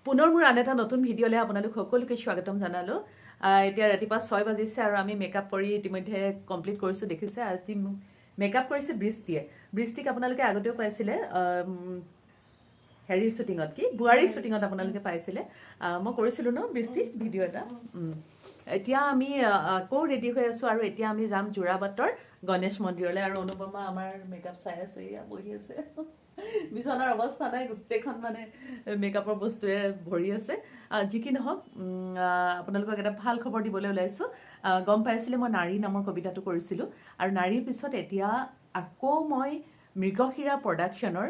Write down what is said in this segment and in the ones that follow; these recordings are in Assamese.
পুনৰ মোৰ আন এটা নতুন ভিডিঅ'লৈ আপোনালোক সকলোকে স্বাগতম জনালোঁ। এতিয়া ৰাতিপুৱা 6 বাজিছে আৰু আমি মেকআপ কৰি ইতিমধ্যে কমপ্লিট কৰিছোঁ। দেখিছে, আজি মোক মেকআপ কৰিছে বৃষ্টিয়ে। বৃষ্টিক আপোনালোকে আগতেও পাইছিলে, হেৰিৰ শ্বুটিঙত, কি, বোৱাৰীৰ শ্বুটিঙত আপোনালোকে পাইছিলে। মই কৰিছিলোঁ ন বৃষ্টি ভিডিঅ' এটা। এতিয়া আমি আকৌ ৰেডি হৈ আছোঁ আৰু এতিয়া আমি যাম যোৰাবাটৰ গণেশ মন্দিৰলৈ। আৰু অনুপমা আমাৰ মেকআপ চাই আছে, এয়া বহি আছে। বিচনাৰ অৱস্থা নাই, গোটেইখন মানে মেকআপৰ বস্তুৰে ভৰি আছে। যি কি নহওক, আপোনালোকক এটা ভাল খবৰ দিবলৈ ওলাইছোঁ। গম পাইছিলে, মই নাৰী নামৰ কবিতাটো কৰিছিলোঁ আৰু নাৰীৰ পিছত এতিয়া আকৌ মই মৃগশিৰা প্ৰডাকশ্যনৰ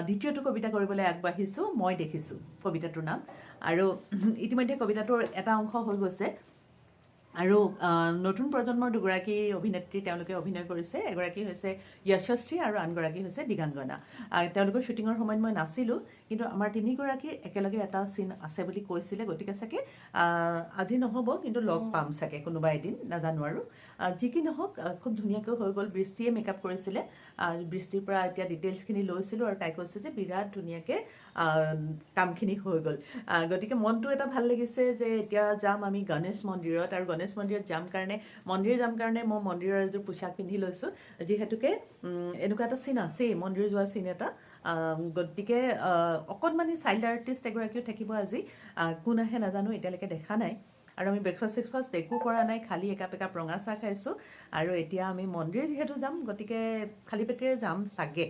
দ্বিতীয়টো কবিতা কৰিবলৈ আগবাঢ়িছোঁ। মই দেখিছোঁ কবিতাটোৰ নাম। আৰু ইতিমধ্যে কবিতাটোৰ এটা অংশ হৈ গৈছে আৰু নতুন প্ৰজন্মৰ দুগৰাকী অভিনেত্ৰী, তেওঁলোকে অভিনয় কৰিছে। এগৰাকী হৈছে যশস্বী আৰু আনগৰাকী হৈছে দিগাংগনা। তেওঁলোকৰ শ্বুটিঙৰ সময়ত মই নাছিলোঁ, কিন্তু আমাৰ তিনিগৰাকীৰ একেলগে এটা চিন আছে বুলি কৈছিলে। গতিকে চাগে আজি নহ'ব, কিন্তু লগ পাম চাগে কোনোবা এদিন, নাজানো আৰু। যি কি নহওক, খুব ধুনীয়াকৈ হৈ গ'ল। বৃষ্টিয়ে মেকআপ কৰিছিলে। বৃষ্টিৰ পৰা এতিয়া ডিটেইলছখিনি লৈছিলোঁ আৰু তাই কৈছে যে বিৰাট ধুনীয়াকৈ কামখিনি হৈ গ'ল। গতিকে মনটো এটা ভাল লাগিছে যে এতিয়া যাম আমি গণেশ মন্দিৰত। আৰু গণেশ মন্দিৰত যাম কাৰণে, মন্দিৰ যাম কাৰণে মই মন্দিৰৰ এযোৰ পোছাক পিন্ধি লৈছোঁ, যিহেতুকে এনেকুৱা এটা চিন আছেই, মন্দিৰ যোৱা চিন এটা। গতিকে অকণমানি চাইল্ড আৰ্টিষ্ট এগৰাকীও থাকিব আজি। কোন আহে নাজানো, এতিয়ালৈকে দেখা নাই। আৰু আমি ব্ৰেকফাষ্ট চেকফাষ্ট একো কৰা নাই, খালী একাপ একাপ ৰঙা চাহ খাইছোঁ। আৰু এতিয়া আমি মন্দিৰ যিহেতু যাম, গতিকে খালী পেটেৰে যাম চাগে।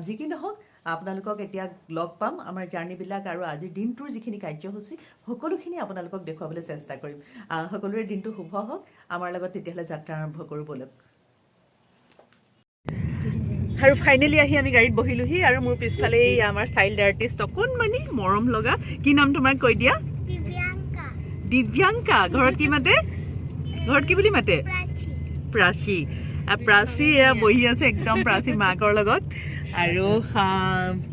যি কি নহওক, আপোনালোকক এতিয়া লগ পাম। আমাৰ জাৰ্ণিবিলাক আৰু আজিৰ দিনটোৰ যিখিনি কাৰ্যসূচী, সকলোখিনি আপোনালোকক দেখুৱাবলৈ চেষ্টা কৰিম। সকলোৰে দিনটো শুভ হওক। আমাৰ লগত তেতিয়াহ'লে যাত্ৰা আৰম্ভ কৰোঁ ব'লক। আৰু ফাইনেলি আহি আমি গাড়ীত বহিলোহি আৰু মোৰ পিছফালে এই আমাৰ চাইল্ড আৰ্টিষ্ট, অকণমানি মৰম লগা। কি নাম তোমাৰ, কৈ দিয়া। দিব্যাংকা। দিব্যাংকা। ঘৰত কি মাতে? ঘৰত কি বুলি মাতে? প্ৰাচী। প্ৰাচী। প্ৰাচী এয়া বহি আছে একদম প্ৰাচী মাকৰ লগত। আৰু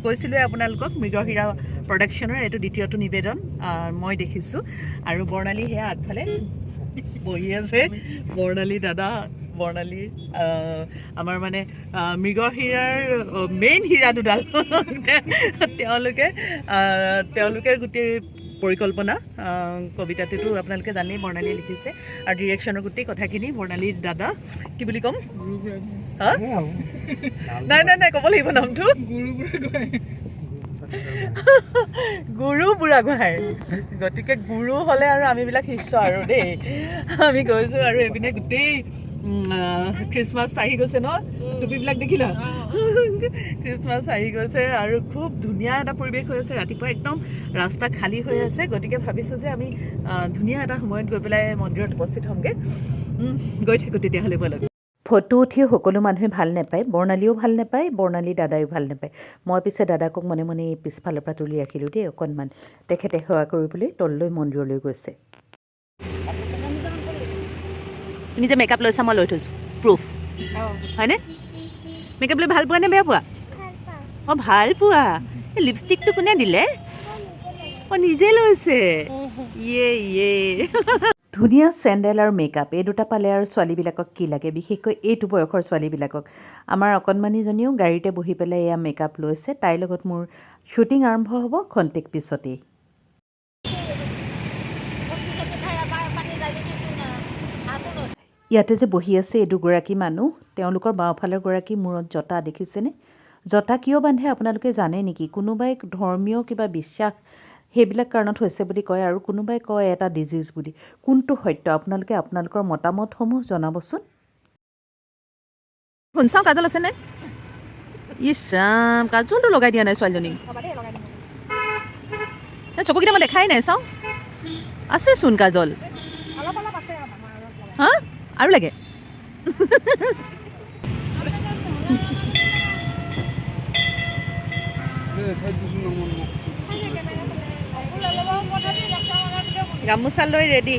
কৈছিলোঁৱে আপোনালোকক, মৃগশিৰা প্ৰডাকশ্যনৰ এইটো দ্বিতীয়টো নিবেদন, মই দেখিছোঁ। আৰু বৰ্ণালী সেয়া আগফালে বহি আছে। বৰ্ণালী দাদা, বৰ্ণালীৰ আমাৰ মানে মৃগশিৰাৰ মেইন হীৰা দুডাল তেওঁলোকে গোটেই পৰিকল্পনা। কবিতাটোতো আপোনালোকে জানেই, বৰ্ণালীয়ে লিখিছে আৰু ডিৰেকশ্যনৰ গোটেই কথাখিনি বৰ্ণালীৰ দাদা, কি বুলি ক'ম, হা? নাই নাই নাই, ক'ব লাগিব নামটো, গুৰু বুঢ়াগোহাঁই। গতিকে গুৰু হ'লে আৰু আমিবিলাক শিষ্য আৰু দেই। আমি গৈছোঁ আৰু এইপিনে গোটেই খ্ৰীষ্টমাছ আহি গৈছে ন? টুপিবিলাক দেখিলা? খ্ৰীষ্টমাছ আহি গৈছে আৰু খুব ধুনীয়া এটা পৰিৱেশ হৈ আছে। ৰাতিপুৱা একদম ৰাস্তা খালী হৈ আছে। গতিকে ভাবিছোঁ যে আমি ধুনীয়া এটা সময়ত গৈ পেলাই মন্দিৰত উপস্থিত হ'মগৈ। গৈ থাকোঁ তেতিয়াহ'লে, ব'লক। ফটো উঠি সকলো মানুহে ভাল নাপায়। বৰ্ণালীও ভাল নাপায়, বৰ্ণালী দাদায়ো ভাল নাপায়। মই পিছে দাদাকক মনে মনে এই পিছফালৰ পৰা তুলি ৰাখিলোঁ দেই অকণমান। তেখেতে সেৱা কৰিবলৈ তললৈ মন্দিৰলৈ গৈছে। তুমি যে মেকআপ লৈছা, মই লৈ থৈছোঁ প্ৰুফ, হয়নে? মেকআপ লৈ ভাল পোৱা নে বেয়া পোৱা? ভাল পাওঁ। অঁ, ভাল পোৱা। এই লিপষ্টিকটো কোনে দিলে? মই নিজে লগাইছোঁ। অঁ, নিজে লৈছে। ইয়ে ইয়ে, ধুনীয়া চেণ্ডেল আৰু মেকআপ, এই দুটা পালে আৰু ছোৱালীবিলাকক কি লাগে, বিশেষকৈ এইটো বয়সৰ ছোৱালীবিলাকক। আমাৰ অকণমানিজনীও গাড়ীতে বহি পেলাই এয়া মেকআপ লৈছে। তাইৰ লগত মোৰ শ্বুটিং আৰম্ভ হ'ব খন্তেক পিছতেই। ইয়াতে যে বহি আছে এই দুগৰাকী মানুহ, তেওঁলোকৰ বাওঁফালৰ গৰাকী মূৰত জটা দেখিছেনে? জটা কিয় বান্ধে আপোনালোকে জানে নেকি? কোনোবাই ধৰ্মীয় কিবা বিশ্বাস, সেইবিলাক কাৰণত হৈছে বুলি কয় আৰু কোনোবাই কয় এটা ডিজিজ বুলি। কোনটো সত্য, আপোনালোকে আপোনালোকৰ মতামতসমূহ জনাবচোন। শুন চাওঁ, কাজল আছেনে? ইছ ৰাম, কাজলটো লগাই দিয়া নাই ছোৱালীজনীক। এই চকুকেইটা মই দেখাই নাই। চাওঁ, আছেচোন কাজল। হা, আৰু লাগে। গামোচা লৈ ৰেডি।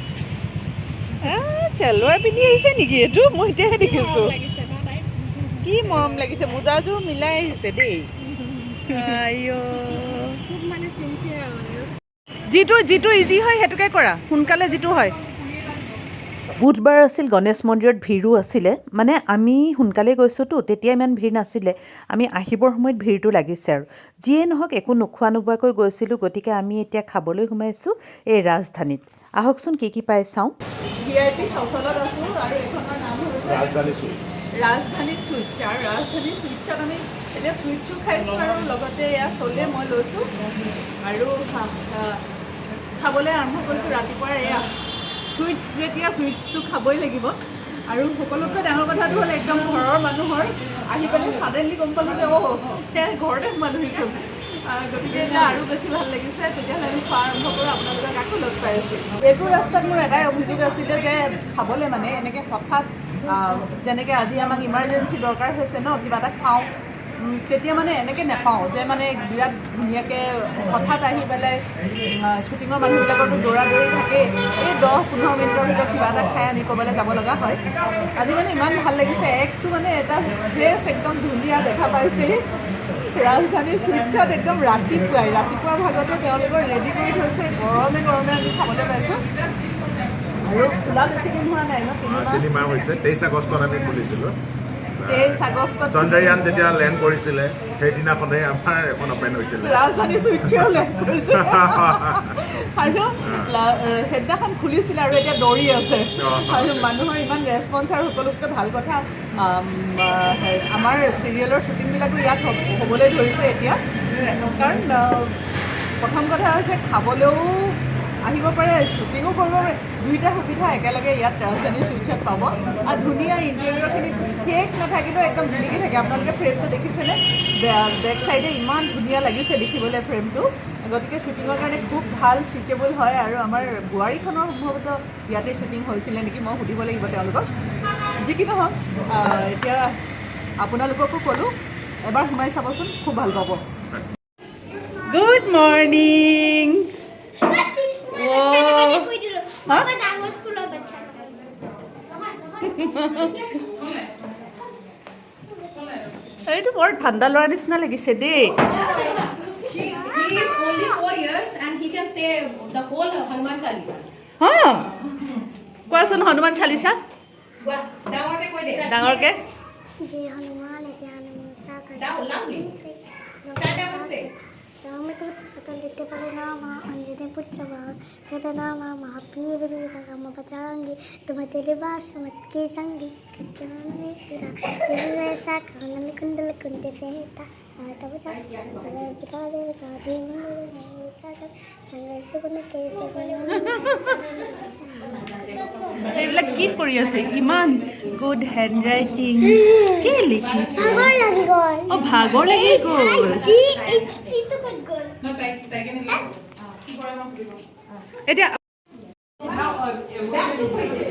চেলোৱাৰ পিন্ধি আহিছে নেকি এইটো? মই এতিয়াহে দেখিছোঁ। কি মৰম লাগিছে, মোজাযোৰ মিলাই আহিছে দেই। আইঅ, যিটো যিটো ইজি হয় সেইটোকে কৰা, সোনকালে যিটো হয়। বুধবাৰ আছিল, গণেশ মন্দিৰত ভিৰো আছিলে। মানে আমি সোনকালে গৈছোঁতো, তেতিয়া ইমান ভিৰ নাছিলে। আমি আহিবৰ সময়ত ভিৰটো লাগিছে। আৰু যিয়ে নহওক, একো নোখোৱা নোবোৱাকৈ গৈছিলোঁ, গতিকে আমি এতিয়া খাবলৈ সোমাইছোঁ এই ৰাজধানীত। আহকচোন, কি কি পাই চাওঁ। ভি.আই.পি. শৌচালয়ত আছোঁ আৰু এইখনৰ নাম হৈছে ৰাজধানী চুইটছ। ৰাজধানী চুইটছ। আৰু ৰাজধানী চুইটছত আমি এতিয়া চুইটছো খাইছোঁ আৰু লগতে এয়া চলে মই লৈছোঁ আৰু খাবলৈ আৰম্ভ কৰিছোঁ। ৰাতিপুৱাৰ এয়া চুইটছ যেতিয়া, চুইটছটো খাবই লাগিব। আৰু সকলোতকৈ ডাঙৰ কথাটো হ'ল, একদম ঘৰৰ মানুহৰ আহি পেলাই ছাডেনলি গম পালোঁ যে অ' সেয়া ঘৰতে সোমালোহিচোন। গতিকে এতিয়া আৰু বেছি ভাল লাগিছে। তেতিয়াহ'লে আমি খোৱা আৰম্ভ কৰোঁ, আপোনালোকক আকৌ লগ পাই আছোঁ। এইটো ৰাস্তাত মোৰ এটাই অভিযোগ আছিলে যে খাবলৈ মানে এনেকৈ হঠাৎ যেনেকৈ আজি আমাক ইমাৰ্জেঞ্চি দৰকাৰ হৈছে ন, কিবা এটা খাওঁ, তেতিয়া মানে এনেকৈ নেপাওঁ যে মানে বিৰাট ধুনীয়াকৈ হঠাৎ আহি পেলাই। শ্বুটিঙৰ মানুহবিলাকৰতো দৌৰা দৌৰি থাকেই। এই 10-15 মিনিটৰ ভিতৰত কিবা এটা খাই আমি ক'ৰবালৈ যাব লগা হয়। আজি মানে ইমান ভাল লাগিছে, একটো মানে এটা ফ্ৰেছ একদম ধুনীয়া দেখা পাইছেহি। ৰাজধানী চুইটছত একদম ৰাতিপুৱাই ৰাতিপুৱাৰ ভাগতে তেওঁলোকৰ ৰেডি কৰি থৈছে, গৰমে গৰমে আমি খাবলৈ পাইছোঁ। আৰু খোলা বেছি দিন হোৱা নাই ন? 3 মাহ। 3 মাহ হৈছে। 23 আগষ্টত আমি খুলিছিলোঁ। 23 আগষ্টত। চন্দ্ৰয়ান যেতিয়া লেণ্ড কৰিছিলে, সেইদিনাখনেই আমাৰ এখন অপেন হৈছিলে। ৰাজধানী চুইটছেও লেণ্ড কৰিছে আৰু সেইদিনাখন খুলিছিলে আৰু এতিয়া দৌৰি আছে। আৰু মানুহৰ ইমান ৰেচপঞ্চ। আৰু সকলোতকৈ ভাল কথা, আমাৰ চিৰিয়েলৰ শ্বুটিংবিলাকো ইয়াত হ'বলৈ ধৰিছে এতিয়া। কাৰণ প্ৰথম কথা হৈছে খাবলৈও আহিব পাৰে, শ্বুটিঙো কৰিব পাৰে। দুইটা সুবিধা একেলগে ইয়াত ৰাজধানী চুইটছত পাব। আৰু ধুনীয়া ইণ্টেৰিয়ৰখিনি, বিশেষ নাথাকিলেও একদম জিলিকি থাকে। আপোনালোকে ফ্ৰেমটো দেখিছেনে? বেক চাইডে ইমান ধুনীয়া লাগিছে দেখিবলৈ ফ্ৰেমটো। গতিকে শ্বুটিঙৰ কাৰণে খুব ভাল চুইটেবল হয়। আৰু আমাৰ বোৱাৰীখনৰ সম্ভৱতঃ ইয়াতে শ্বুটিং হৈছিলে নেকি, মই সুধিব লাগিব তেওঁলোকক। যি কি নহওক, এতিয়া আপোনালোককো ক'লোঁ, এবাৰ সোমাই চাবচোন, খুব ভাল পাব। Good morning. হা? ডাঙৰ স্কুলৰ বাচ্চা নহয় নহয়। এইটো বৰ ঠাণ্ডা ল'ৰা নিচিনা লাগিছে দেই। He is only 4 years and he can say the whole Hanuman Chalisa. হা, কোৱাচোন হনুমান চালিচা। ডাঙৰকে কৈ দে। ডাঙৰকে। जय हनुमान ज्ञान सागर। Down, loudly. Start down, say. Ramdoot अतुलित बलधामा, अंजनी पुत्र सतनामा, महावीर वीर बजरंगी, तुम तेरे सुमति के संगी, ऐसा कानन कुंडल कुंज रहता तब संघर्ष के। এইবিলাক কি কৰি আছে? ইমান গুড হেণ্ড ৰাইটিং, কি লিখিছে? ভাগৰ লাগি গ'ল। অ, ভাগৰ লাগি গ'ল। জি এইচ টি টো ক'ত গ'ল? এতিয়া বেগটো থৈ দে।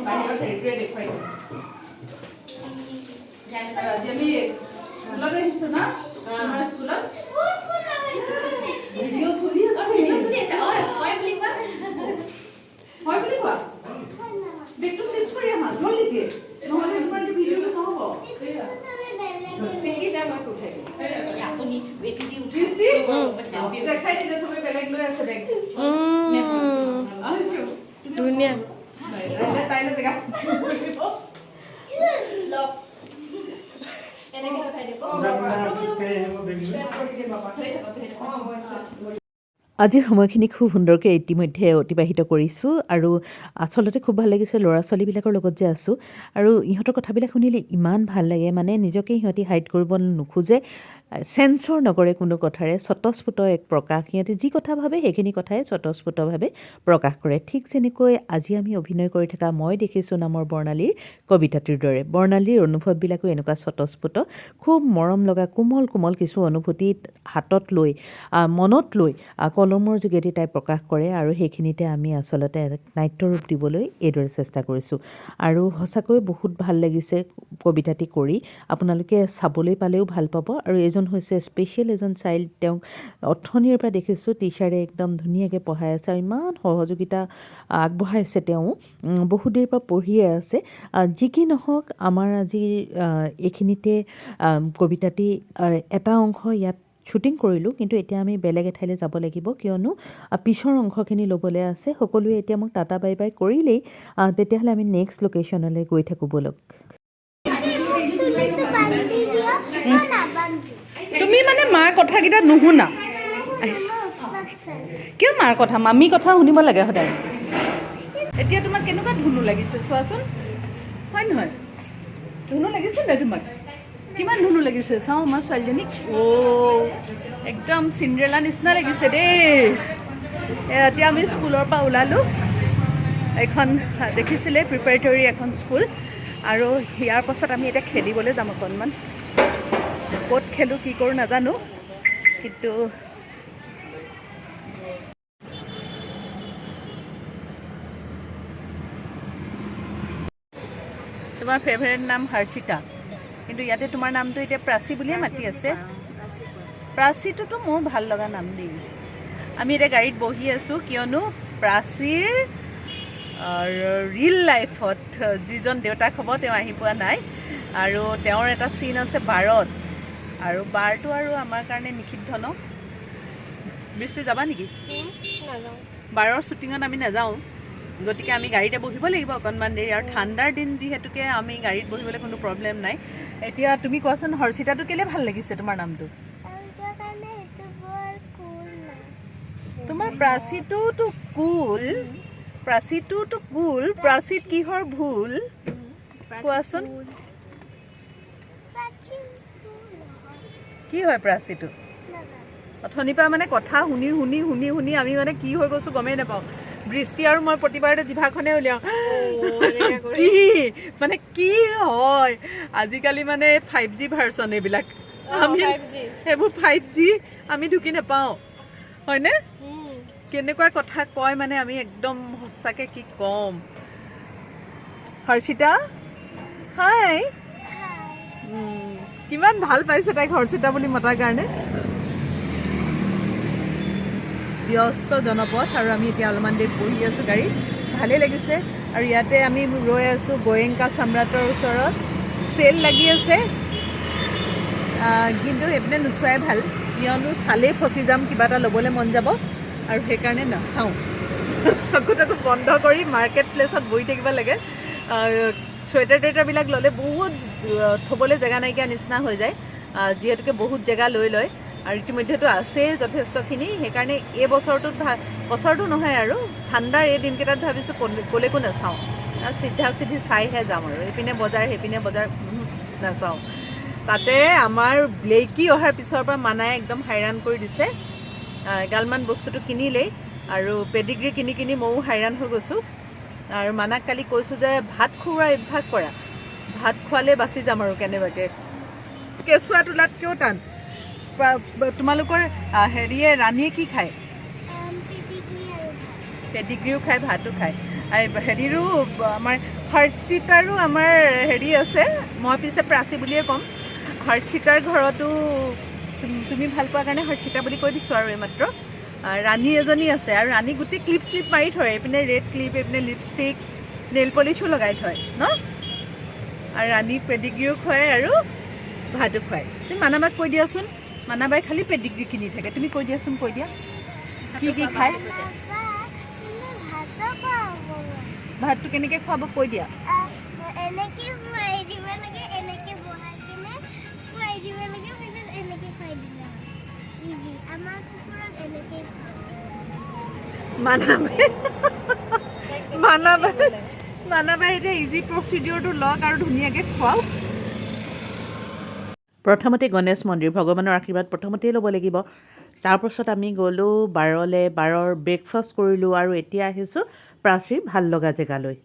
বাহিৰৰ হেৰিটোৱে দেখুৱাই দিম। আজি আমি স্কুলত আহিছোঁ না, আমাৰ স্কুলত ভিডিঅ' চলি আছে। ভিডিঅ' চলি আছে। অ, হয় বুলি কোৱা। হয় বুলি কোৱা। বেগটো চেঞ্জ কৰি আহা জলদিকে, নহ'লে তোমাৰ ভিডিঅ'টো নহ'ব। পিংকি যা, মই উঠাই দিম। আপুনি এইটো দি উঠাই। বৃষ্টি, দেখাই দিলে, চবে বেলেগ লৈ আছে বেগ। ধুনীয়া। তাইলৈ জেগা। লওক, এনেকে উঠাই দিয়ক। ধৰি থাকক, ধৰি থাকক। আজিৰ সময়খিনি খুব সুন্দৰকৈ ইতিমধ্যে অতিবাহিত কৰিছোঁ আৰু আচলতে খুব ভাল লাগিছে ল'ৰা ছোৱালীবিলাকৰ লগত যে আছোঁ। আৰু ইহঁতৰ কথাবিলাক শুনিলে ইমান ভাল লাগে, মানে নিজকে সিহঁতি হাইড কৰিব নোখোজে, চেঞ্চৰ নকৰে কোনো কথাৰে। স্বতঃস্ফূৰ্ত এক প্ৰকাশ, সিহঁতে যি কথা ভাবে সেইখিনি কথাই স্বতঃস্ফূৰ্তভাৱে প্ৰকাশ কৰে। ঠিক যেনেকৈ আজি আমি অভিনয় কৰি থকা "মই দেখিছোঁ" নামৰ বৰ্ণালীৰ কবিতাটোৰ দৰে বৰ্ণালীৰ অনুভৱবিলাকো এনেকুৱা স্বতঃস্ফূৰ্ত, খুব মৰম লগা কোমল কোমল কিছু অনুভূতি হাতত লৈ, মনত লৈ, কলমৰ যোগেদি তাই প্ৰকাশ কৰে। আৰু সেইখিনিতে আমি আচলতে নাট্যৰূপ দিবলৈ এইদৰে চেষ্টা কৰিছোঁ। আৰু সঁচাকৈ বহুত ভাল লাগিছে কবিতাটি কৰি, আপোনালোকে চাবলৈ পালেও ভাল পাব। আৰু এইজন হৈছে স্পেচিয়েল এজন চাইল্ড, তেওঁক অথনিৰ পৰা দেখিছোঁ টিচাৰে একদম ধুনীয়াকৈ পঢ়াই আছে আৰু ইমান সহযোগিতা আগবঢ়াইছে। তেওঁ বহুত দেৰিৰ পৰা পঢ়িয়ে আছে। যি কি নহওক, আমাৰ আজিৰ এইখিনিতে কবিতাটি এটা অংশ ইয়াত শ্বুটিং কৰিলোঁ, কিন্তু এতিয়া আমি বেলেগ এঠাইলৈ যাব লাগিব, কিয়নো পিছৰ অংশখিনি ল'বলৈ আছে। সকলোৱে এতিয়া মোক টাটা বাই বাই কৰিলেই। তেতিয়াহ'লে আমি নেক্সট লোকেশ্যনলৈ গৈ থাকোঁ ব'লক। চুলিটো বান্ধি দিয়া না বান্ধি। তুমি মানে মাৰ কথাকেইটা নুশুনা। কিয় মাৰ কথা, মামী কথা শুনিব লাগে সদায়। এতিয়া তোমাক কেনেকুৱা ধুনু লাগিছে চোৱাচোন, হয় নহয়? ধুনু লাগিছে নাই তোমাক? কিমান ধুনু লাগিছে চাওঁ আমাৰ ছোৱালীজনীক। অ', একদম চিন্দ্ৰেলা নিচিনা লাগিছে দেই। এতিয়া আমি স্কুলৰ পৰা ওলালোঁ। এইখন দেখিছিলে, প্ৰিপেৰেটৰী এখন স্কুল। আৰু ইয়াৰ পাছত আমি এতিয়া খেলিবলৈ যাম অকণমান। ক'ত খেলোঁ, কি কৰোঁ নাজানো, কিন্তু তোমাৰ ফেভাৰেট নাম হৰ্ষিতা, কিন্তু ইয়াতে তোমাৰ নামটো এতিয়া প্ৰাচী বুলিয়ে মাতি আছে। প্ৰাচীটোতো মোৰ ভাল লগা নাম দেই। আমি এতিয়া গাড়ীত বহি আছোঁ, কিয়নো প্ৰাচীৰ ৰিয়েল লাইফত যিজন দেউতাক হ'ব তেওঁ আহি পোৱা নাই আৰু তেওঁৰ এটা চিন আছে বাৰত, আৰু বাৰটো আৰু আমাৰ কাৰণে নিষিদ্ধ ন। বৃষ্টি, যাবা নেকি? বাৰৰ শ্বুটিঙত আমি নাযাওঁ, গতিকে আমি গাড়ীতে বহিব লাগিব অকণমান দেৰি। আৰু ঠাণ্ডাৰ দিন যিহেতুকে আমি গাড়ীত বহিবলৈ কোনো প্ৰব্লেম নাই। এতিয়া তুমি কোৱাচোন, হৰ্ষিতাটো কেলৈ ভাল লাগিছে তোমাৰ নামটো? কাৰণে সেইটো বৰ কুল নাম। তোমাৰ প্ৰাচীটোতো কুল, প্ৰাচীটোতো কুল। প্ৰাচীত কিহৰ ভুল কোৱাচোন? প্ৰাচীন নহয়। কি হয় প্ৰাচীটো? নাজানো। অথনিৰ পৰা মানে কথা শুনি শুনি শুনি শুনি আমি মানে কি হৈ গৈছোঁ গমেই নাপাওঁ। বৃষ্টি আৰু মই প্ৰতিবাৰতে জিভাখনে উলিয়াওঁ, কি মানে কি হয়। আজিকালি মানে 5G version এইবিলাক, আমি সেইবোৰ 5G আমি ঢুকি নাপাওঁ, হয়নে? কেনেকুৱা কথা কয় মানে আমি একদম সঁচাকে কি ক'ম। হৰ্ষিতা, হাই। কিমান ভাল পাইছে তাইক হৰ্ষিতা বুলি মতাৰ কাৰণে। ব্যস্ত জনপথ আৰু আমি এতিয়া অলপমান দেৰি বহি আছোঁ গাড়ীত, ভালেই লাগিছে। আৰু ইয়াতে আমি ৰৈ আছোঁ গোৱেংকা সম্ৰাটৰ ওচৰত। চেল লাগি আছে, কিন্তু সেইপিনে নোচোৱাই ভাল, কিয়নো চালেই ফচি যাম, কিবা এটা ল'বলৈ মন যাব আৰু সেইকাৰণে নাচাওঁ। চকু তকু বন্ধ কৰি মাৰ্কেট প্লেচত বহি থাকিব লাগে। চুৱেটাৰ টুৱেটাৰবিলাক ল'লে বহুত থ'বলৈ জেগা নাইকিয়া নিচিনা হৈ যায়, যিহেতুকে বহুত জেগা লৈ লয় আৰু ইতিমধ্যেতো আছেই যথেষ্টখিনি। সেইকাৰণে এই বছৰটোত বছৰটো নহয় আৰু ঠাণ্ডাৰ এই দিনকেইটাত ভাবিছোঁ ক'লৈকো নাচাওঁ, চিধা চিধি চাইহে যাম আৰু এইপিনে বজাৰ সেইপিনে বজাৰ নাচাওঁ। তাতে আমাৰ ব্লেকি অহাৰ পিছৰ পৰা মানাই একদম হাইৰাণ কৰি দিছে। এগালমান বস্তুটো কিনিলেই আৰু পেডিগ্ৰী কিনি কিনি ময়ো হাইৰাণ হৈ গৈছোঁ। আৰু মানাক কালি কৈছোঁ যে ভাত খুওৱাৰ অভ্যাস কৰা, ভাত খোৱালে বাচি যাম আৰু কেনেবাকৈ। কেঁচুৱা তোলাতকৈও টান। তোমালোকৰ হেৰিয়ে ৰাণীয়ে কি খায়? পেডিগ্ৰী আৰু ভাত। পেডিগ্ৰীও খায়, ভাতো খায়। আৰু হেৰিৰো আমাৰ হৰ্ষিতাৰো আমাৰ হেৰি আছে, মই পিছে প্ৰাচী বুলিয়ে ক'ম। হৰ্ষিতাৰ ঘৰতো তুমি ভাল পোৱাৰ কাৰণে হৰ্ষিতা বুলি কৈ দিছোঁ আৰু এইমাত্ৰ। ৰাণী এজনী আছে আৰু ৰাণী গোটেই ক্লিপ ক্লিপ মাৰি থয়, এইপিনে ৰেড ক্লিপ, এইপিনে লিপষ্টিক, নেইল পলিচো লগাই থয় ন। আৰু ৰাণীক পেডিগ্ৰীও খুৱায় আৰু ভাতো খুৱায়। তুমি মানাবাক কৈ দিয়াচোন, মানাবাই খালি পেডিগ্ৰী কিনি থাকে। তুমি কৈ দিয়াচোন, কৈ দিয়া কি কি খায়। বাবা, তুমি ভাতো খুৱাব। ভাতটো কেনেকৈ খুৱাব কৈ দিয়া। এনেকে খুৱাই দিব লাগে, এনেকে বহাই কিনে খুৱাই দিব লাগে, পিছত এনেকে খুৱাই দিলে হয়। ইজি। আমাৰ কুকুৰক এনেকে মানাবাই মানাবাই মানাবাই এতিয়া ইজি প্ৰচিডিঅ'ৰটো লওক আৰু ধুনীয়াকৈ খুৱাওক। প্ৰথমতে গণেশ মন্দিৰ, ভগৱানৰ আশীৰ্বাদ প্ৰথমতেই ল'ব লাগিব। তাৰপাছত আমি গ'লোঁ বাৰলৈ, বাৰৰ ব্ৰেকফাষ্ট কৰিলোঁ আৰু এতিয়া আহিছোঁ প্ৰাচীৰ ভাল লগা জেগালৈ।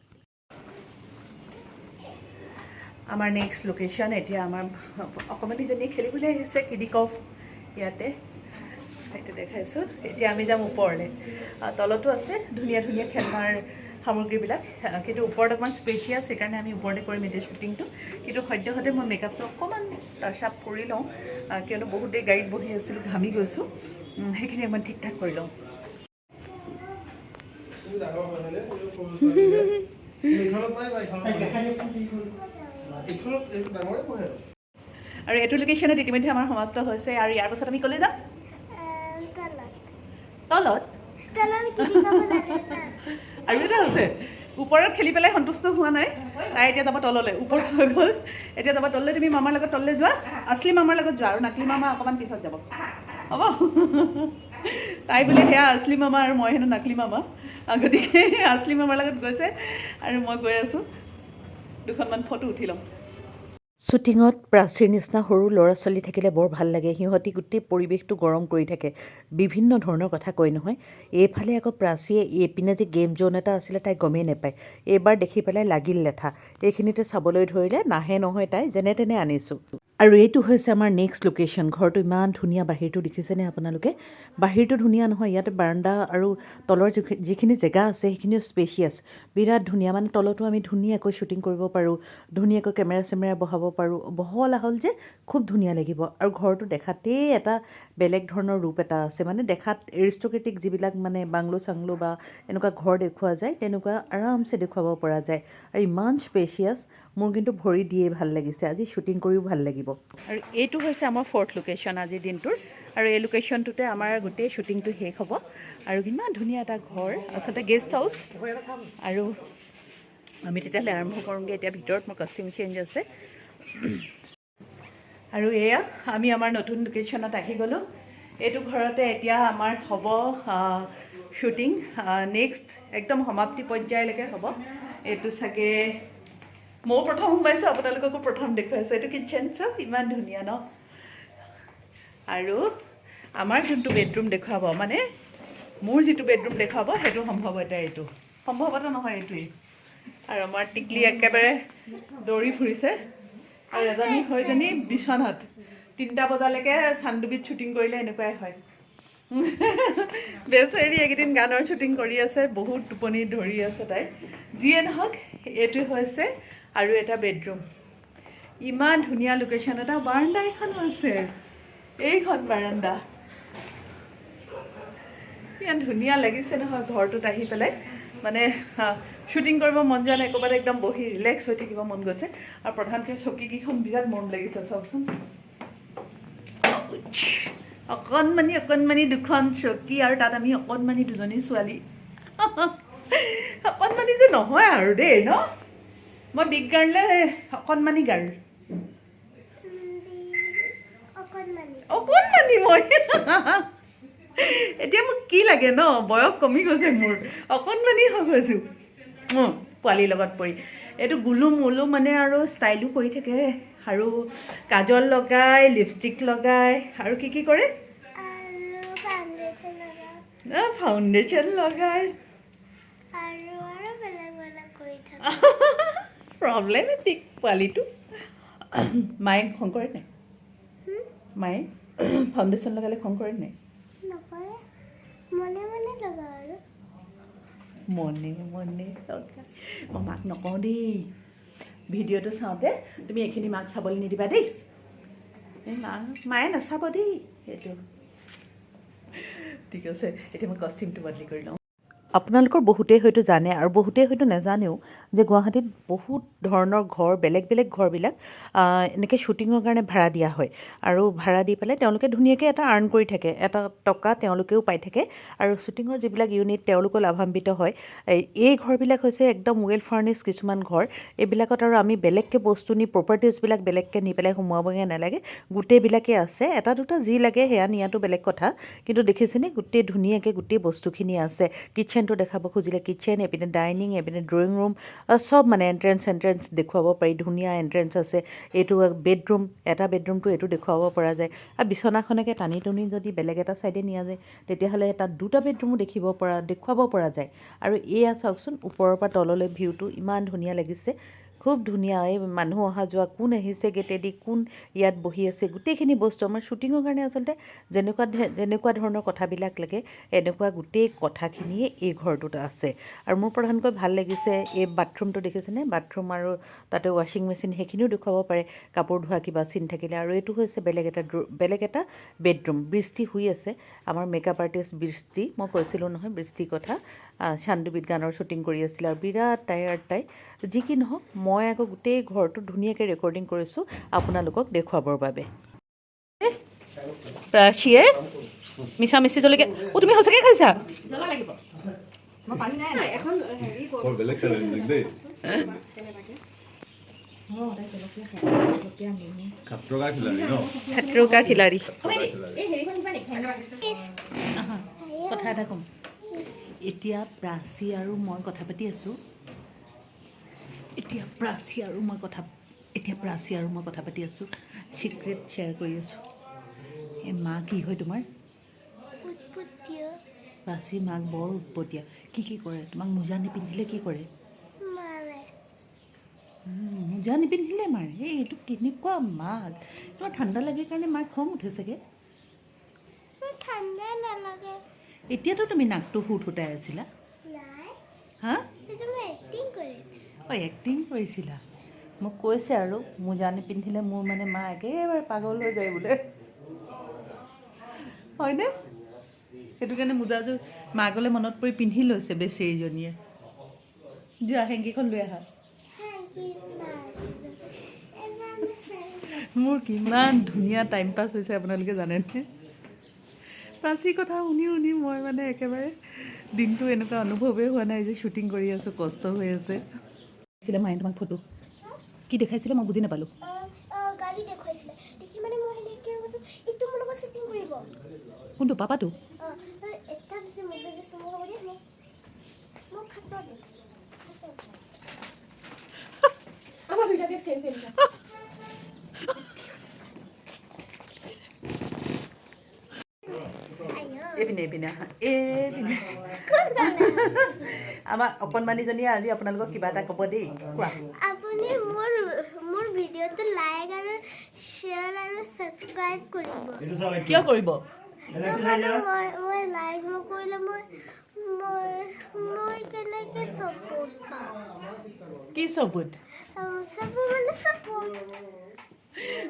আমাৰ নেক্সট লোকেশ্যন এতিয়া আমাৰ অকণমানিজনী খেলিবলৈ আহিছে কিডিকফ ইয়াতে, সেইটো দেখাইছোঁ। এতিয়া আমি যাম ওপৰলৈ। তলতো আছে ধুনীয়া ধুনীয়া খেলনাৰ সামগ্ৰীবিলাক, কিন্তু ওপৰত অকণমান স্পেচিয়াছ, সেইকাৰণে আমি ওপৰতে কৰিম এতিয়া শ্বুটিংটো। কিন্তু সদ্যহতে মই মেকআপটো অকণমান টাচ আপ কৰি লওঁ, কিয়নো বহুত দেৰি গাড়ীত বহি আছিলোঁ, ঘামি গৈছোঁ। সেইখিনি অকণমান ঠিক ঠাক কৰি লওঁ। তুমি ডাঙৰ হয় হয়নে? তুমি সৰু ছোৱালী যে। তুমি এইখনত পাৰিবা, এইখনত পাৰিবা। এইখনত এইটো ডাঙৰে বহে আৰু। আৰু এইটো লোকেশ্যনত ইতিমধ্যে আমাৰ সমাপ্ত হৈছে। আৰু ইয়াৰ পাছত আমি ক'লৈ যাম? তলত। তলত। তলত কি দিব জানে না? আৰু এটা আছে, ওপৰত খেলি পেলাই সন্তুষ্ট হোৱা নাই তাই, এতিয়া যাব তললৈ। ওপৰত হৈ গ'ল, এতিয়া যাব তললৈ। তুমি মামাৰ লগত তললৈ যোৱা, আছলি মামাৰ লগত যোৱা, আৰু নাকলি মামা অকণমান পিছত যাব। হ'ব, তাই বোলে সেয়া আছলি মামা আৰু মই হেনো নাকলি মামা। গতিকে আছলি মামাৰ লগত গৈছে আৰু মই গৈ আছোঁ। দুখনমান ফটো উঠি ল'ম। শ্বুটিঙত প্ৰাচীৰ নিচিনা সৰু ল'ৰা ছোৱালী থাকিলে বৰ ভাল লাগে। সিহঁতি গোটেই পৰিৱেশটো গৰম কৰি থাকে, বিভিন্ন ধৰণৰ কথা কয় নহয়। এইফালে আকৌ প্ৰাচীয়ে এইপিনে যে গেম জ'ন এটা আছিলে, তাই গমেই নাপায়। এইবাৰ দেখি পেলাই লাগিল লেঠা, এইখিনিতে চাবলৈ ধৰিলে। নাহে নহয়, তাই যেনে তেনে আনিছোঁ। আৰু এইটো হৈছে আমাৰ নেক্সট লোকেশ্যন। ঘৰটো ইমান ধুনীয়া, বাহিৰটো দেখিছেনে আপোনালোকে? বাহিৰটো ধুনীয়া নহয়, ইয়াতে বাৰাণ্ডা আৰু তলৰ যিখিনি জেগা আছে, সেইখিনিও স্পেচিয়াছ, বিৰাট ধুনীয়া। মানে তলতো আমি ধুনীয়াকৈ শ্বুটিং কৰিব পাৰোঁ, ধুনীয়াকৈ কেমেৰা চেমেৰা বহাব পাৰোঁ। বহল আহল যে খুব ধুনীয়া লাগিব। আৰু ঘৰটো দেখাতেই এটা বেলেগ ধৰণৰ ৰূপ এটা আছে। মানে দেখাত এৰিষ্টক্ৰেটিক যিবিলাক মানে বাংলো চাংলো বা এনেকুৱা ঘৰ দেখুওৱা যায়, তেনেকুৱা আৰামছে দেখুৱাব পৰা যায়। আৰু ইমান স্পেচিয়াছ, মোৰ কিন্তু ভৰি দিয়ে ভাল লাগিছে। আজি শ্বুটিং কৰিও ভাল লাগিব। আৰু এইটো হৈছে আমাৰ ফ'ৰ্থ লোকেশ্যন আজিৰ দিনটোৰ। আৰু এই লোকেশ্যনটোতে আমাৰ গোটেই শ্বুটিংটো শেষ হ'ব। আৰু ইমান ধুনীয়া এটা ঘৰ, আচলতে গেষ্ট হাউচ। আৰু আমি তেতিয়াহ'লে আৰম্ভ কৰোঁগৈ এতিয়া। ভিতৰত মোৰ কষ্টিউম চেঞ্জ আছে। আৰু এয়া আমি আমাৰ নতুন লোকেশ্যনত আহি গ'লোঁ। এইটো ঘৰতে এতিয়া আমাৰ হ'ব শ্বুটিং, নেক্সট একদম সমাপ্তি পৰ্যায়লৈকে হ'ব এইটো চাগে। ময়ো প্ৰথম সোমাইছোঁ, আপোনালোককো প্ৰথম দেখুৱাইছোঁ। এইটো কিটচেন চব ইমান ধুনীয়া ন? আৰু আমাৰ যোনটো বেডৰুম দেখুৱাব, মানে মোৰ যিটো বেডৰুম দেখুৱাব, সেইটো সম্ভৱতে এইটো, সম্ভৱতঃ নহয়, এইটোৱেই। আৰু আমাৰ টিকলি একেবাৰে দৌৰি ফুৰিছে। আৰু এজনী হৈজনী বিচনাত। 3টা বজালৈকে চান্দুবিত শ্বুটিং কৰিলে এনেকুৱাই হয়। বেচেৰি এইকেইদিন গানৰ শ্বুটিং কৰি আছে, বহুত টোপনি ধৰি আছে তাই। যিয়ে নহওক, এইটো হৈছে আৰু এটা বেডৰুম। ইমান ধুনীয়া লোকেশ্যন এটা, বাৰাণ্ডা এখনো আছে। এইখন বাৰাণ্ডা, ইমান ধুনীয়া লাগিছে নহয় ঘৰটোত আহি পেলাই। মানে শ্বুটিং কৰিব মন যোৱা নাই, ক'ৰবাত একদম বহি ৰিলেক্স হৈ থাকিব মন গৈছে। আৰু প্ৰধানকৈ চকীকেইখন বিৰাট মৰম লাগিছে, চাওকচোন। অকণমানি অকণমানি দুখন চকী আৰু তাত আমি অকণমানি দুজনী ছোৱালী। অকণমানি যে নহয় আৰু দেই ন, মই বিগ গাৰ্লে, অকণমানি গাৰ্ল। অকণমানি। অকণমানি মই এতিয়া। মোক কি লাগে ন, বয়স কমি গৈছে মোৰ, অকণমানি হৈ গৈছোঁ পোৱালিৰ লগত পৰি। এইটো গুলু মুলু মানে আৰু ষ্টাইলো কৰি থাকে আৰু কাজল লগাই, লিপষ্টিক লগাই আৰু কি কি কৰে। আৰু ফাউণ্ডেশ্যন লগাওঁ। ফাউণ্ডেশ্যন লগাই। আৰু আৰু বেলেগ বেলেগ কৰি থাকোঁ। প্ৰব্লেমেটিক পোৱালিটো। মায়ে খং কৰে নাই? মায়ে ফাউণ্ডেশ্যন লগালে খং কৰে নাই? নকৰে, মনে মনে লগাওঁ আৰু। মনে মনে লগাই। মই মাক নকওঁ দেই। ভিডিঅ'টো চাওঁতে তুমি এইখিনি মাক চাবলৈ নিদিবা দেই। এই মা মায়ে নাচাব দেই সেইটো। ঠিক আছে, এতিয়া মই কষ্টিউমটো বদলি কৰি লওঁ। আপোনালোকৰ বহুতেই হয়তো জানে আৰু বহুতেই হয়তো নাজানেও যে গুৱাহাটীত বহুত ধৰণৰ ঘৰ, বেলেগ বেলেগ ঘৰবিলাক এনেকৈ শ্বুটিঙৰ কাৰণে ভাড়া দিয়া হয়। আৰু ভাড়া দি পেলাই তেওঁলোকে ধুনীয়াকৈ এটা আৰ্ণ কৰি থাকে, এটা টকা তেওঁলোকেও পাই থাকে আৰু শ্বুটিঙৰ যিবিলাক ইউনিট, তেওঁলোকো লাভান্বিত হয়। এই ঘৰবিলাক হৈছে একদম ৱেল ফাৰ্নিছ কিছুমান ঘৰ। এইবিলাকত আৰু আমি বেলেগকৈ বস্তু নি, প্ৰপাৰ্টিজবিলাক বেলেগকৈ নি পেলাই সোমোৱাবগৈ নালাগে, গোটেইবিলাকেই আছে। এটা দুটা যি লাগে সেয়া নিয়াটো বেলেগ কথা। কিন্তু দেখিছেনে, গোটেই ধুনীয়াকৈ গোটেই বস্তুখিনি আছে। কিটচেনটো দেখাব খুজিলে কিটচেন, এইপিনে ডাইনিং, এইপিনে ড্ৰয়িং ৰুম, চব মানে এণ্ট্ৰেঞ্চ চেণ্ট্ৰেঞ্চ দেখুৱাব পাৰি। ধুনীয়া এণ্ট্ৰেঞ্চ আছে। এইটো বেডৰুম, এটা বেডৰুমটো এইটো দেখুৱাব পৰা যায়। আৰু বিচনাখনকে টানি টুনি যদি বেলেগ এটা ছাইডে নিয়া যায়, তেতিয়াহ'লে তাত দুটা বেডৰুমো দেখুৱাব পৰা যায়। আৰু এয়া চাওকচোন, ওপৰৰ পৰা তললৈ ভিউটো ইমান ধুনীয়া লাগিছে, খুব ধুনীয়া। এই মানুহ অহা যোৱা, কোন আহিছে গেটেদি, কোন ইয়াত বহি আছে, গোটেইখিনি বস্তু আমাৰ শ্বুটিঙৰ কাৰণে আচলতে যেনেকুৱা যেনেকুৱা ধৰণৰ কথাবিলাক লাগে, এনেকুৱা গোটেই কথাখিনিয়ে এই ঘৰটোত আছে। আৰু মোৰ প্ৰধানকৈ ভাল লাগিছে এই বাথৰুমটো, দেখিছেনে? বাথৰুম আৰু তাতে ৱাশ্বিং মেচিন, সেইখিনিও দেখুৱাব পাৰে, কাপোৰ ধোৱা কিবা চিন থাকিলে। আৰু এইটো হৈছে বেলেগ এটা বেডৰুম। বৃষ্টি শুই আছে, আমাৰ মেকআপ আৰ্টিষ্ট বৃষ্টি। মই কৈছিলোঁ নহয় বৃষ্টিৰ কথা। চান্দুবিত গানৰ শ্বুটিং কৰি আছিলে আৰু বিৰাট টায়াৰ্ড তাই। যি কি নহওক, মই আকৌ গোটেই ঘৰটো ধুনীয়াকৈ ৰেকৰ্ডিং কৰিছোঁ আপোনালোকক দেখুৱাবৰ বাবে। প্ৰাচীয়ে মিছা মিছি জলকীয়া। অ', তুমি সঁচাকৈ খাইছা? জ্বলা লাগিব। মই পানী নাই এখন হেৰি। বৰ বেলেগ চেলেঞ্জিং দেই। মই সদায় জলকীয়া খাওঁ, জলকীয়া নেমু। खतरों का खिलाड़ी ন? खतरों का खिलाड़ी। এই হেৰিখন দিবা নেকি? কথা এটা ক'ম। এতিয়া প্ৰাচী আৰু মই কথা পাতি আছোঁ। এতিয়া প্ৰাচী আৰু মই কথা পাতি আছোঁ, চিক্ৰেট শ্বেয়াৰ কৰি আছোঁ। এই মা কি হয় তোমাৰ? উৎপত্তীয়। প্ৰাচীৰ মাক বৰ উৎপতীয়া। কি কি কৰে তোমাক? মোজা নিপিন্ধিলে কি কৰে? মাৰে। মোজা নিপিন্ধিলে মাৰে। এই এইটো কেনেকুৱা মাক তোমাৰ? ঠাণ্ডা লাগে কাৰণে মাক খং উঠে চাগে। মোৰ ঠাণ্ডাই নালাগে। এতিয়াতো তুমি নাকটো সুত সুতাই আছিলা। নাই। হা? সেইটো মই এক্টিং কৰিছোঁ। অঁ, এক্টিং কৰিছিলা। মোক কৈছে আৰু, মোজা নিপিন্ধিলে মোৰ মানে মা একেবাৰে পাগল হৈ যায় বোলে, হয়নে? সেইটো কাৰণে মোজাযোৰ মাকলৈ মনত পৰি পিন্ধি লৈছে বেচেৰীজনীয়ে। যোৱা, হেংকিখন লৈ আহা। হেংকি নাই। মোৰ কিমান ধুনীয়া টাইম পাছ হৈছে আপোনালোকে জানেনে? প্ৰাচীৰ কথা শুনি শুনি মই মানে একেবাৰে দিনটো এনেকুৱা অনুভৱেই হোৱা নাই যে শ্বুটিং কৰি আছোঁ, কষ্ট হৈ আছে। দেখাইছিলে মায়ে তোমাক ফটো কি দেখাইছিলে? মই বুজি নাপালোঁ। গাড়ী দেখুৱাইছিলে দেখি মানে মই সেনেকৈ কৈছোঁ, এইটো মোৰ লগত ছেটিং কৰিব। কোনটো, পাপাটো? অঁ, এটা দিছে মোক, দিছে মোক, হ'ব দিয়ে মোক, মোক খাতৰ দে, খাতৰ। আমাৰ দুইটা বেগ চেম চেম। আইঅ। এইপিনে, এইপিনে আহা, এইপিনে। আমাৰ অকণমানিজনীয়ে আজি আপোনালোকক কিবা এটা ক'ব দেই। কোৱা। আপুনি মোৰ ভিডিঅ'টো লাইক আৰু শ্বেয়াৰ আৰু ছাবস্ক্ৰাইব কৰিব। কিয় কৰিব? নহ'লে মই লাইক নকৰিলে মই মই মই কেনেকৈ ছাপোৰ্ট পাম? কি চবুত? ছাপোৰ্ট মানে ছাপোৰ্ট।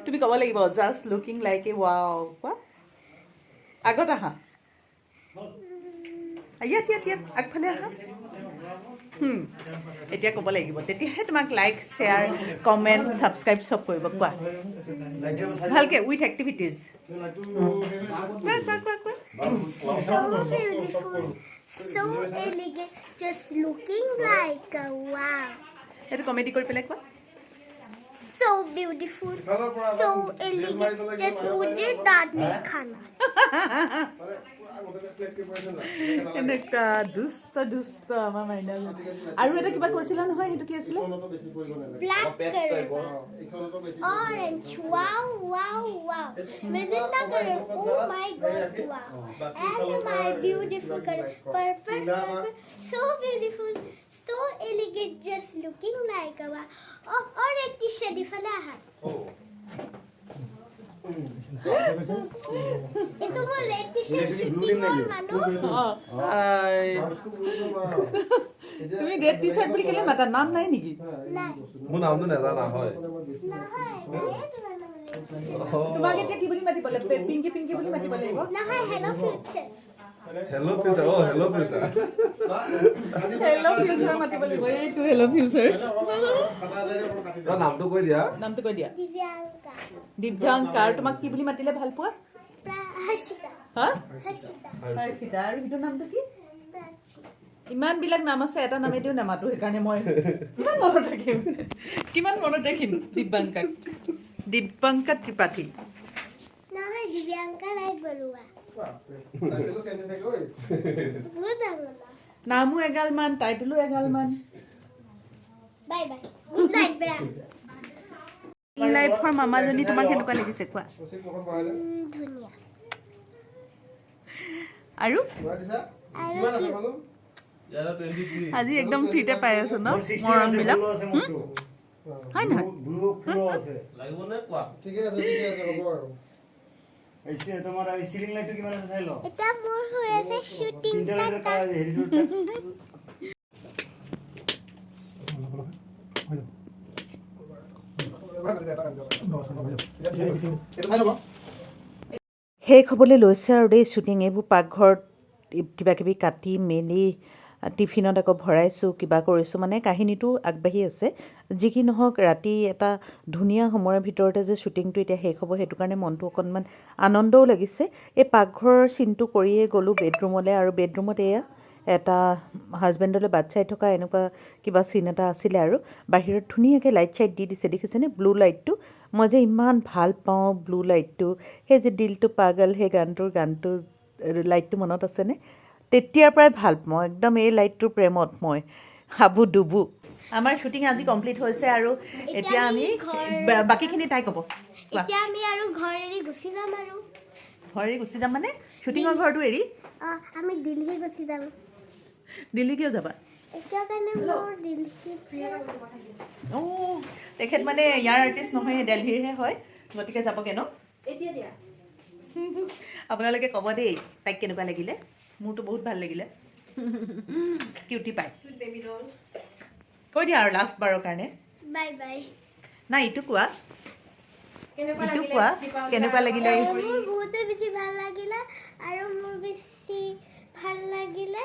তুমি ক'ব লাগিব, "Just looking like a wow." কোৱা, আগত আহা। ইয়াত, ইয়াত, ইয়াত, আগফালে আহা। এতিয়া ক'ব লাগিব, তেতিয়াহে তোমাক লাইক, শ্বেয়াৰ, কমেণ্ট, ছাবস্ক্ৰাইব চব কৰিব। কোৱা ভালকে, উইথ এক্টিভিটিজ। কোৱা, কোৱা, কোৱা, কোৱা। So beautiful, so elegant, just looking like a wow. সেইটো কমেডি কৰি পেলাই কোৱা। So beautiful, so elegant, just मुझे दांत नहीं खाना। এনেকুৱা দুষ্ট দুষ্ট আমাৰ মাইনাজনী। আৰু এটা কিবা কৈছিলা নহয়, সেইটো কি আছিলে? Black color, orange, wow, wow, wow. Magenta color, oh my God, wow. And my beautiful color, purple, purple, so beautiful, so elegant, just looking like a wow. Oh, और एक टी-शर्ट ইফালে আহা। এইটো মোৰ ৰেড টি-চাৰ্ট শ্বুটিঙৰ মানুহ। তুমি ৰেড টি চাৰ্ট বুলি কেলে মাতা? নাম নাই নেকি? নাই। মোৰ নামটো নাজানা হয়? নহয়, নায়ে তোমাৰ নাম ৰেড টি-চাৰ্ট। তোমাক এতিয়া কি বুলি মাতিব লাগিব? পিংকি, পিংকি বুলি মাতিব লাগিব। নহয়, হেল্ল' ফিউচাৰ। হেল্ল' ফিউচাৰ, অ' হেল্ল' ফিউচাৰ। হেল্ল' ফিউচাৰ মাতিব লাগিব। এইটো হেল্ল' ফিউচাৰ। তই নামটো কৈ দিয়া। নামটো কৈ দিয়া। দিব্যাংকা। দিব্যাংকা। আৰু তোমাক কি বুলি মাতিলে ভাল পোৱা? হৰ্ষিতা। হা? হৰ্ষিতা। হৰ্ষিতা। আৰু সিটোৰ নামটো কি? প্ৰাচী। ইমানবিলাক নাম আছে, এটা নামেদিও নামাতো। সেইকাৰণে মই কিমান মনত ৰাখিম, কিমান মনত ৰাখিম দিব্যাংকাক? দিব্যাংকা ত্ৰিপাঠী। নহয়, দিব্যাংকা ৰায় বৰুৱা। বহুত ডাঙৰ নাম। নামো এগালমান, টাইটেলো এগালমান। বাই বাই, গুড নাইট, বেয়া। লাইফৰ মামাজনী তোমাক কেনেকুৱা লাগিছে কোৱা। ধুনীয়া। আৰু? আৰু কি? আজি একদম ফ্ৰীতে পাই আছো ন মৰমবিলাক, হয় নহয়? ঠিকে আছে, ঠিকে আছে, হ'ব আৰু। তোমাৰ চিলিং লাইটটো কিমান আছে চাই ল। এতিয়া মোৰ হৈ আছে শ্বুটিং। তিনিটা লাইটৰ টাটা। হেৰিটো। এইটো চাই ল'ব। শেষ হ'বলৈ লৈছে আৰু দেই শ্বুটিং। এইবোৰ পাকঘৰত কিবা কিবি কাটি মেলি টিফিনত আকৌ ভৰাইছোঁ, কিবা কৰিছোঁ, মানে কাহিনীটো আগবাঢ়ি আছে। যি কি নহওক, ৰাতি এটা ধুনীয়া সময়ৰ ভিতৰতে যে শ্বুটিংটো এতিয়া শেষ হ'ব, সেইটো কাৰণে মনটো অকণমান আনন্দও লাগিছে। এই পাকঘৰৰ চিনটো কৰিয়ে গ'লোঁ বেডৰুমলৈ আৰু বেডৰুমত এয়া এটা হাজবেণ্ডলৈ বাট চাই থকা এনেকুৱা কিবা চিন এটা আছিলে আৰু বাহিৰত ধুনীয়াকৈ লাইট চাইট দি দিছে, দেখিছেনে ব্লু লাইটটো? মই যে ইমান ভাল পাওঁ ব্লু লাইটটো। সেই যে "दिल तो पागल", সেই গানটোৰ গানটো লাইটটো মনত আছেনে? তেতিয়াৰ পৰাই ভাল পাওঁ একদম এই লাইটটোৰ প্ৰেমত মই হাবু ডুবু। আমাৰ শ্বুটিং আজি কমপ্লিট হৈছে আৰু এতিয়া আমি বাকীখিনি তাই ক'ব, কোৱা। এতিয়া আমি আৰু ঘৰ এৰি গুচি যাম আৰু। ঘৰ এৰি গুচি যাম মানে শ্বুটিঙৰ ঘৰটো এৰি? অঁ, আমি দিল্লী গুচি যাম। দিল্লী কিয় যাবা? এতিয়া কাৰণে মোৰ দিল্লী প্ৰিয়। অঁ, তেখেত মানে ইয়াৰ আৰ্টিষ্ট নহয়, দেলহিৰহে হয়, গতিকে যাবগৈ ন। এতিয়া দিয়া। আপোনালোকে ক'ব দেই তাইক কেনেকুৱা লাগিলে। মোৰতো বহুত ভাল লাগিলে, কিউটি পাই। Baby doll. কৈ দিয়া আৰু লাষ্ট বাৰৰ কাৰণে। Bye bye. নাই, ইটো কোৱা। কেনেকুৱা ইটো লাগিলে? কোৱা। দীপাৱলী কেনেকুৱা লাগিলে? মোৰ বহুতে বেছি ভাল লাগিলে আৰু মোৰ বেছি ভাল লাগিলে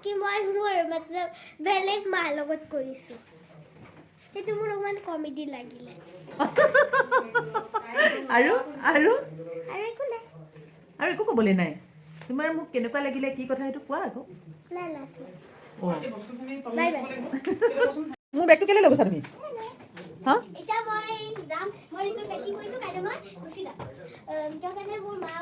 কি মই মোৰ মতলব বেলেগ মাৰ লগত কৰিছোঁ, সেইটো মোৰ অকণমান কমেডি লাগিলে। আৰু আৰু আৰু একো নাই। আৰু একো ক'বলৈ নাই? তোমাৰ মোক কেনেকুৱা লাগিলে, কি কথা, সেইটো কোৱা আকৌ। নাই, লাজ নাই। অঁ। Bye bye. মোৰ বেগটো কেলৈ লৈ গৈছা তুমি, হা? এতিয়া মই যাম। মই এইটো পেকিং কৰিছোঁ, কাইলৈ মই গুচি যাম। তাৰ কাৰণে মোৰ মা